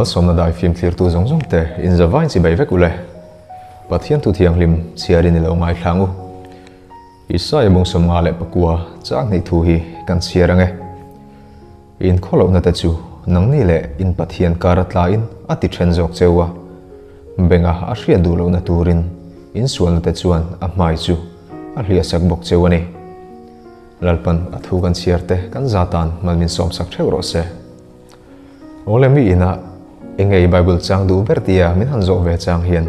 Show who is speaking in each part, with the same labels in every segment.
Speaker 1: Malsawmna dai fim thlirtu zawng zawng te in zavain chibai vek ule. Pathian thu thianghlim chhiarin i lo ngaithlang u. Isaia bung 54 chang hnih thu hi kan chhiar ange. In khawlohna te chu nangni leh in Pathian kar a tlain a ti then zawk cheu a. Benga a hriat duh lohna turin in sualna te chuan a hmai chu a hliah sak bawk cheu a ni. Lalpan a thu kan chhiar te kan zatan mal min sawm sak theuh rawh se. Awle mi ina engei Bible chang duh ber tia min han zawh ve chang hian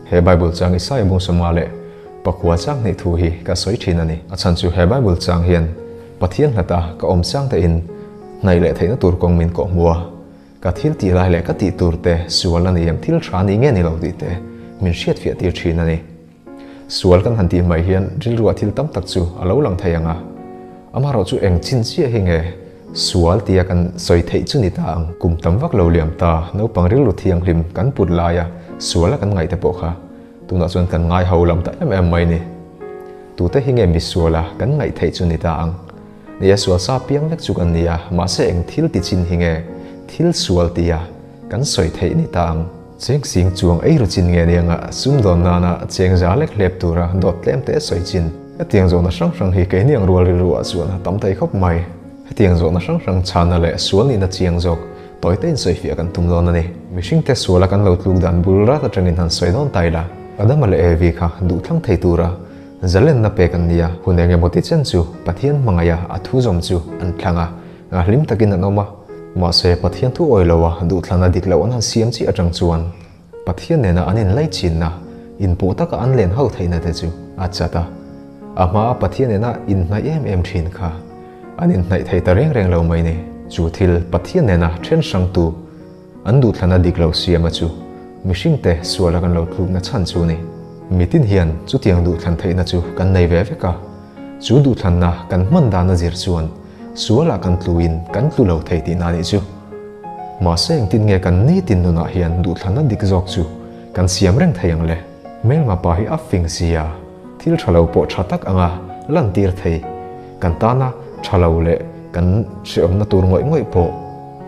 Speaker 1: he Bible chang Isaia bung 54 chang hnih thu hi ka sawi thin a ni. A chhan chu he Bible chang hian Pathian hlata ka awm chang te in hnai leh theihna tur kawng min kawh hmu a. Ka thil tih lai leh ka tih tur te sual a ni em thil tha ni nge ni lo tih te min hriat fiah tir thin a ni. Sual kan han tih mai hian rilru ah thil tam tak chu a lo lang thei ang a. Amaherawh chu eng chin chiah hi nge sual tia kan sawi theih chu ni ta ang. Kum tam vak lo liam ta naupang rilru thianghlim kan put laia sual a kan ngaih te pawh kha tunah chuan kan ngai ho lam ta em em mai ni. Tute hi nge misual a kan ngaih theih chu ni ta ang. Ni a sual sa piang vek chu kan ni a, mahse eng thil ti chin hi nge thil sual tia kan sawi theih ni ta ang. Cheng sing chuang ei ru chin nge ni anga sum dawn nana cheng za lek hlep tura dawt tlem te sawi chin. Hetiang zawhna hrang hrang hi keini ang rual rilru ah chuan a tam thei khawp mai. Hetiang zawhna hrang hrang chhana leh sual nihna chiang zawk tawi te in sawi fiah kan tum dawn a ni. Mihring te suala kan lo tluk dan bul rat atangin han sawi dawn ta ila. Adama leh Evi kha duh thlang thei tura zalenna pek an ni a, hun eng emaw ti chen chu Pathian hmangaih a a thu zawm chu an thlang a, hlim takin an awm a. Mahse Pathian thu awi lo a duhthlana dik loh an han siam chiah atang chuan Pathian nena an inlai chinna inpawh taka an len ho theihna te chu a chat a. A hmaa Pathian nena inhnaih em em thin kha an inhnaih thei ta reng reng lo mai ni. Chu thil Pathian nena then hrangtu an duhthlana dik lo siam a chu mihring te suala kan lo tlukna chhan chu ni. Mitin hian chutiang duhthlan theihna chu kan nei ve vek a. Chu duhthlanna kan hman dana zir chuan suala kan tluin kan tlu lo thei tihna nih chu. Mahse engtin nge kan nitin nunah hian duhthlanna dik zawk chu kan siam reng thei ang le. Hmelma pa hi a fing sia, thil tha lo pawh tha tak anga lan tir thei. Kan tana tha lo leh kan hreawmna tur ngawih ngawih pawh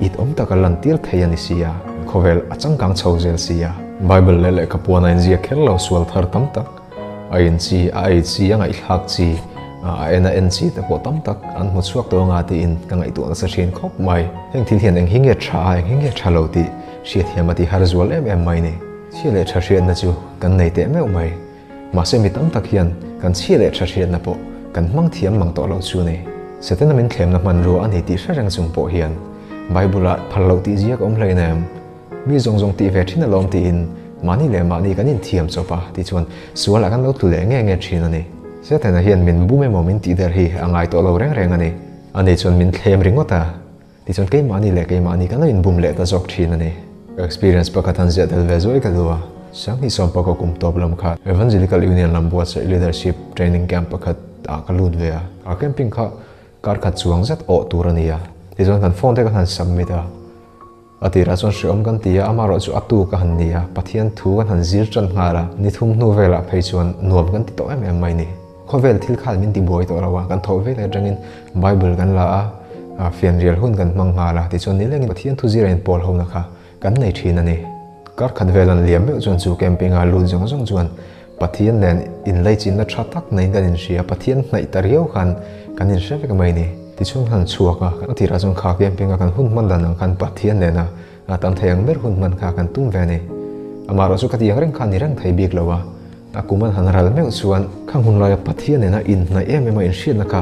Speaker 1: it awm taka lan tir thei a ni sia. Khawvel a changkang chho zel sia. Bible leh lehkha puan a inziak kher lo sual thar tam tak. A in chi, a ei chi, a ngaihthlak chi, a en a en chi te pawh tam tak an hmu chhuak tawh anga tiin ka ngaihtuah nasa thin khawp mai. Heng thil hian eng hi nge tha a, eng hi nge tha lo tih hriat hiam a ti har zual em em mai ni. Chhia leh tha hriatna chu kan nei teh meuh mai. Mahse mi tam tak hian kan chhia leh tha hriatna pawh kan hmang thiam mang tawh lo chu ni. Setana min thlemna hmanrua a ni tih hre reng chung pawh hian Bible ah phal loh tih ziak awm hlein em? Mi zawng zawng tih ve thin alawm tiin mahni leh mahni kan inthiam chawp a tichuan sualah kan lo tlu leh nge nge thin a ni. Setana hian min bum emaw min tih der hi a ngai tawh lo reng reng a ni. Ani chuan min thlem ringawt a, tichuan keimahni leh keimahni kan lo inbum leh ta zawk thin a ni. Ka experience pakhat han ziah tel ve zuai ka duh a, Sanghnih sawmpakaw kum tawp lam kha Evangelical Union lam buatsaih Leadership Training Camp pakhat ah ka lut ve a. A camping kha kar khat chuang zet awh tur a ni a, tichuan kan phone te kan han submit a. A tirah chuan hreawm kan ti a, amaherawh chu a tu ka han ni a, Pathian thu kan han zir tan nghal a, ni thum hnu velah phei chuan nuam kan ti tawh em em mai ni. Khawvel thil khan min ti buai tawh lo a, kan thawh vel atangin Bible kan la a, fianrial hun kan hmang nghal a, tichuan nilengin Pathian thu zira inpawl hona kha kan nei thin a ni. Kar khat vel an liam meuh chuan chu camping a lut zawng zawng chuan Pathian nen inlaichinna tha tak neiin kan inhria, Pathian hnaih ta riau khan kan inhre vek mai ni. Tichuan han chhuak a, a tirah chuan kha camping a kan hun hman dan ang khan Pathian nena tam thei ang ber hun hman kha kan tum ve a ni. Amaherawh chu ka ti ang reng khan ni reng thei bik lo a, a kum an han ral meuh chuan khang hun laia Pathian nena inhnaih em em a inhriatna kha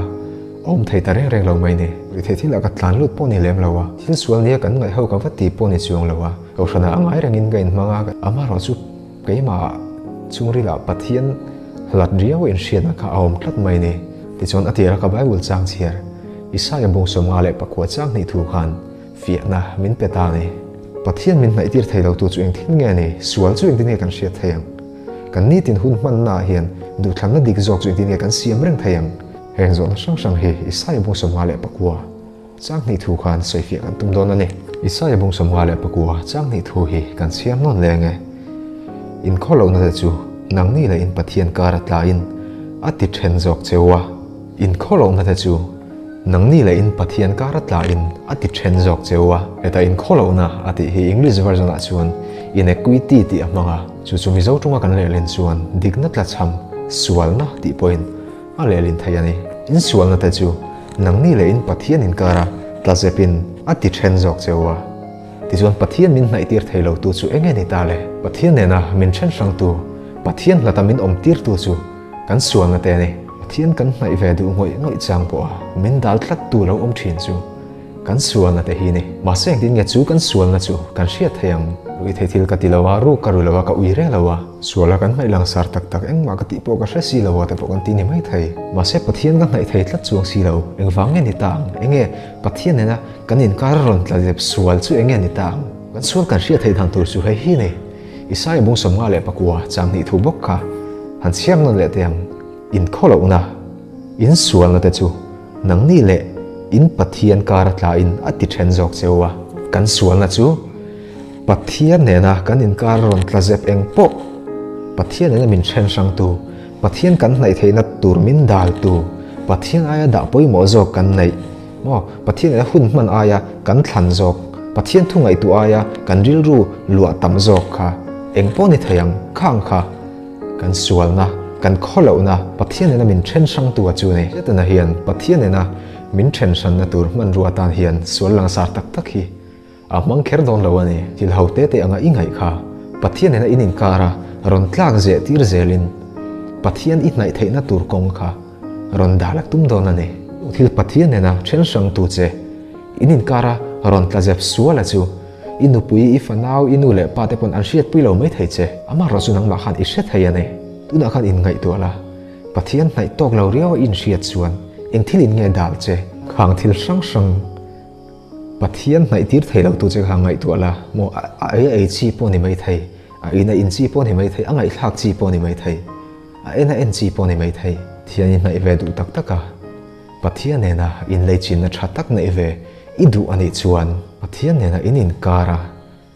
Speaker 1: a awm thei ta reng reng lo mai ni. Rithei thilah ka tlan lut pawh ni lem lo a, thil sual nia kan ngaih ho ka va ti pawh ni chuang lo a, Kohhranah a ngai rengin ka inhmang a, amaherawh chu keimah chhungrila Pathian hlat riau inhriatna kha a awm tlat mai ni. Tichuan a tira ka Bible chang chhiar Isaia bung 54 chang hnih thu khan fiahna min pe ta a ni. Pathian min hnaih tir thei lo tu chu engtin nge ni? Sual chu engtin nge kan hriat thei ang? Kan nitin hun hmanna ah hian duhthlanna dik zawk chu engtin nge kan siam reng thei ang? Heng zawhna hrang hrang hi Isaia bung 54 Chang hnih thu khan sawifiah kan tum dawn a ni. Isaia bung 54 chang hnih thu hi kan chhiar nawn leng e. In khawlohna te chu nangni leh in Pathian kar a tlain a ti then zawk cheu a. In khawlohna te chu Nangni leh in Pathian kar a tla in a ti then zawk cheu a. Heta in khawlohna a tih hi English version ah chuan inequity tih a hmang a, chu chu Mizo tawnga kan lehlin chuan dikna tlachham, sualna tih pawhin a lehlin thei a ni. In sualna te chu nangni leh in Pathian inkara tla zepin a ti then zawk cheu a. Tichuan Pathian min hnaihtir thei lo tu chu enge ni ta le? Pathian nena min then hrangtu, Pathian hlata min awm tirtu chu kan sualna te a ni. Pathian kan hnaih ve duh ngawih ngawih chang pawha min dal tlattu lo awm thin chu kan sualna te hi ni. Mahse engtin nge chu kan sualna chu kan hriat thei ang? Ui thei thil ka ti lo a, ruk ka ru lo a, ka ui reng lo a. Suala kan hnaih langsar tak tak engmah ka tih pawh ka hre si lo a te pawh kan ti ni mai thei. Mahse Pathian ka hnaih thei tlat chuang si lo, engvang nge ni ta ang? Enge Pathian nena kan inkar a rawn tla zep sual chu enge ni ta ang? Kan sual kan hriat theih dan tur chu hei hi ni. Isaia bung 54 chang hnih thu bawk kha han chhiar nawn leh teh ang. Inkhawlohna, insualna te chu nangni leh in Pathian kar a tlain a ti then zawk cheu a. Kan sualna chu Pathian nena kan inkar a rawn tla zep eng pawh, Pathian nena min then hrangtu, Pathian kan hnaih theihna tur min daltu, Pathian aia dah pawimawh zawk kan neih maw, Pathian nena hun hman aia kan thlan zawk, Pathian thu ngaihtuah aia kan rilru luah tam zawk kha eng pawh ni thei ang khang kha. Kan sualna, kan khawlohna Pathian nena min then hrangtu a chu ni. Setana hian Pathian nena min then hranna tur hmanrua atan hian sual langsar tak tak hi a hmang kher dawn lo a ni. Thil ho te te anga i ngaih kha Pathian nena in inkar a rawn tlak zeh tir zelin Pathian i hnaih theihna tur kawng kha rawn dah la tum dawn a ni. Thil Pathian nena then hrangtu che in inkar a rawn tla zep sual a chu I nupui, i fanau, i nu leh pa te pawn an hriatpui lo mai thei che. Amaherawh chu nangmah khan i hre thei a ni. Tunah khan inngaihtuah la, Pathian hnaih tawk lo riau a inhriat chuan eng thil in nge dal che? Khang thil hrang hrang Pathian hnaih tir thei lo tu che kha ngaihtuah la, maw a ei a ei chi pawh ni mai thei, a in a in chi pawh ni mai thei, a ngaihthlak chi pawh ni mai thei, a en a en chi pawh ni mai thei. Thian i hnaih ve duh tak tak a. Pathian nena inleichinna tha tak neih ve i duh a nih chuan Pathian nena in inkar a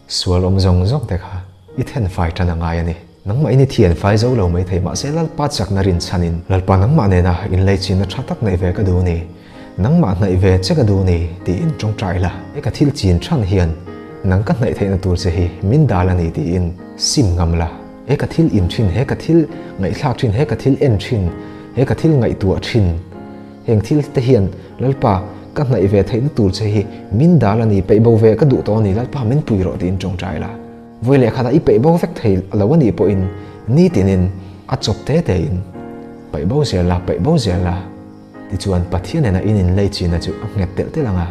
Speaker 1: sual awm zawng zawng te kha i thenfai tan a ngai a ni. Nangmah in i thianfai zo lo mai thei mahse Lalpa chakna rinchhanin Lalpa nangmah nena inleichinna tha tak neih ve ka duh a ni, nangmah hnaih ve che ka duh a ni tiin tawngtai la. He ka thil chin than hian nang ka hnaih theihna tur che hi min dal a ni tiin sim ngam la. He ka thil in thin, he ka thil ngaihthlak thin, he ka thil en thin, he ka thil ngaihtuah thin, heng thil te hian Lalpa ka hnaih ve theihna tur che hi min dal a ni, peih bo ve ka duh tawh a ni, Lalpa min pui rawh tiin tawngtai la. Vawi leh khatah i peih bo vek thei lo a nih pawhin nitinin a chawp te tein peih bo zel la, peih bo zel la. Tichuan Pathian nena in inlei china chu a nghet telh telh ang a.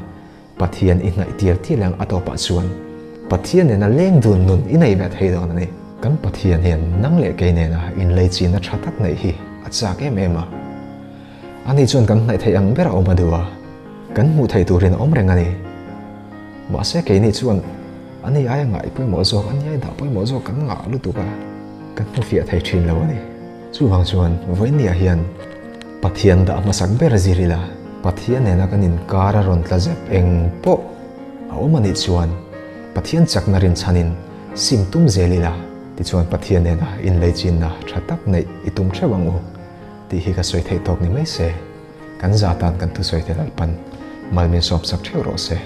Speaker 1: Pathian i hnaih tir tir leh ang a tawpah chuan Pathian nena leng dun nun i nei ve thei dawn a ni. Kan Pathian hian nang leh kei nena inleichina tha tak neih hi a chak em em a. Ani chuan kan hnaih theih ang ber a awm a duh a, kan hmuh theih turin a awm reng a ni. Mahse keini chuan ani aia ngaih pawimawh zawk, ani aia dah pawimawh zawk kan ngah lutuk a, kan hmufiah thei thin lo a ni. Chuvang chuan vawiinniah hian Pathian dah hmasak ber zir ila, Pathian nena kan inkar a rawn tla zep eng pawh a awm a nih chuan Pathian chakna rinchhanin sim tum zel ila, tichuan Pathian nena inleichinna tha tak neih i tum theuh ang u tih hi ka sawi theih tawk ni mai se, kan za tan kan thusawi te Lalpan mal min sawmsak theuh rawh se.